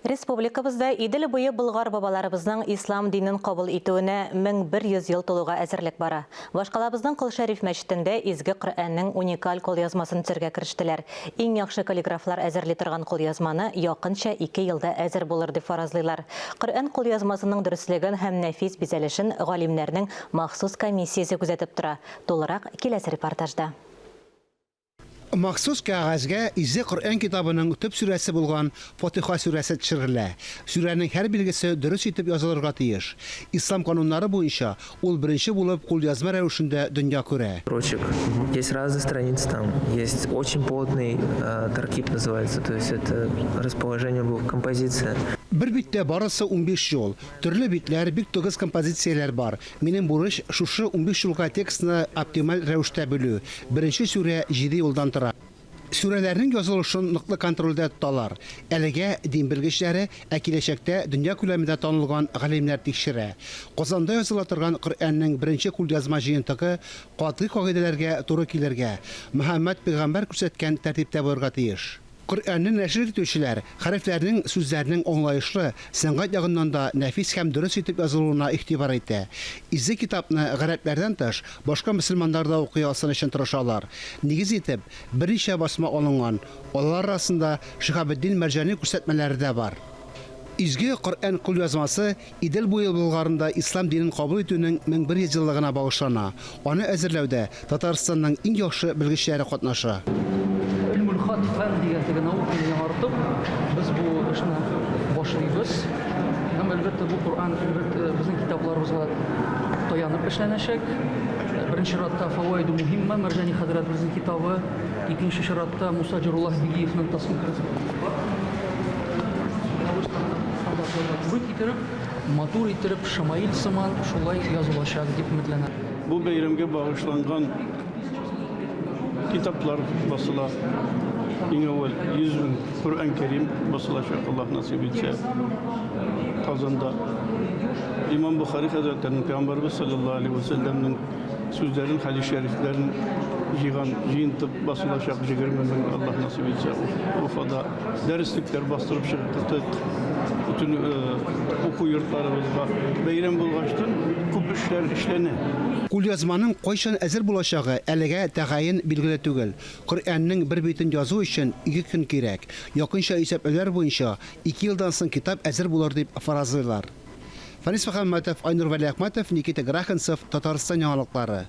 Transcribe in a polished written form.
Республикабызда Идел буе болгар бабаларыбызның ислам динен кабул итүенә 1100 ел тулуга әзерлек бара. Башкалабызның Кол Шәриф мәчетендә Изге Коръәннең уникаль кулъязмасын төзергә керештеләр. Иң яхшы каллиграфлар әзерли торган кулъязманы якынча ике елда әзер булыр дип фаразлыйлар. Коръән кулъязмасының дөреслеген һәм нәфис бизәлешен галимнәрнең махсус комиссиясе күзәтеп тора. Тулырак киләсе репортажда. Махсус кәгазьгә Изге Коръән китабының төп сүрәсе булган Фатиха сүрәсе төшерелә. Сүрәнең һәр билгесе дөрес итеп язылырга тиеш. Ислам кануннары буенча, ул беренче булып кулъязма рәвешендә дөнья күрә. Строчек. Есть разные страницы там, есть очень плотный таркиб называется, то есть это расположение букв, композиция. Бер биттә барысы 15 юл. Төрле битләр, бик тыгыз композицияләр бар. Минем бурыч, шушы 15 юлга текстны оптималь рәвештә бүлү. Беренче сүрә җиде юлдан тора. Сүрәләрнең язылышын ныклы контрольдә тоталар. Әлегә дин белгечләре, ә киләчәктә дөнья күләмендә танылган галимнәр тикшерә. Казанда языла торган Коръәннең беренче кулъязма җыентыгы катгый кагыйдәләргә туры килергә, Мөхәммәд пәйгамбәр күрсәткән тәртиптә булырга тиеш. Коръәнне нәшер итүчеләр хәрефләрнең, сүзләрнең аңлаешлы, сәнгать ягыннан да нәфис һәм дөрес итеп язылуына игътибар итә. Изге китапны гарәпләрдән тыш, башка мөселманнар да укый алсын өчен тырышалар. Нигез итеп, берничә басма алынган, алар арасында Шиһабетдин Мәрҗани күрсәтмәләре дә бар. Изге Коръән кулъязмасы Идел буе Болгарында ислам динен кабул итүнең 1100 еллыгына багышлана. Аны әзерләүдә Татарстанның иң яхшы белгечләре катнаша. Гыйльмул-хат фән дигән теге науканы яңартып, без бу эшне башлыйбыз. Һәм, әлбәттә, бу Коръән, әлбәттә, безнең китапларыбызга таянып эшләнәчәк. Беренче чиратта Фаваиду муһимма Мәрҗани хәзрәтебезнең китабы. Икенче чиратта Муса Җаруллаһ Бигиевның стандартларга туры китереп, матур иттереп, шамаил сыман шулай язылачак дип өметләнәм. Бу бәйрәмгә багышланган китаплар басыла. Иң әүвәл 100 мең Коръән Кәрим басылачак, Аллаһ насыйп итсә, Казанда. Имам Бухари хәзрәтләренең, Пәйгамбәребез саллаллаһу алейһи ва сәлләмнең Сүзләрен, хәдис шәрифләрен җыйган җыентык басылачак 20 мең, Аллаһ насыйп итсә, Уфада дәреслекләр бастырып чыктык. Бөтен уку йортларыбызга бәйрәм булгачтын күп эшләр эшләнә. Кулъязманың кайчан әзер булачагы әлегә тәгаен билгеле түгел. Коръәннең бер битен язу өчен ике көн кирәк. Якынча исәпләүләр буенча, ике елдан соң китап әзер булыр дип фаразлыйлар. Фәнис Мөхәммәтов, Айнур Вәлиәхмәтов, Никита Граханцев, Татарстан яңалыклары.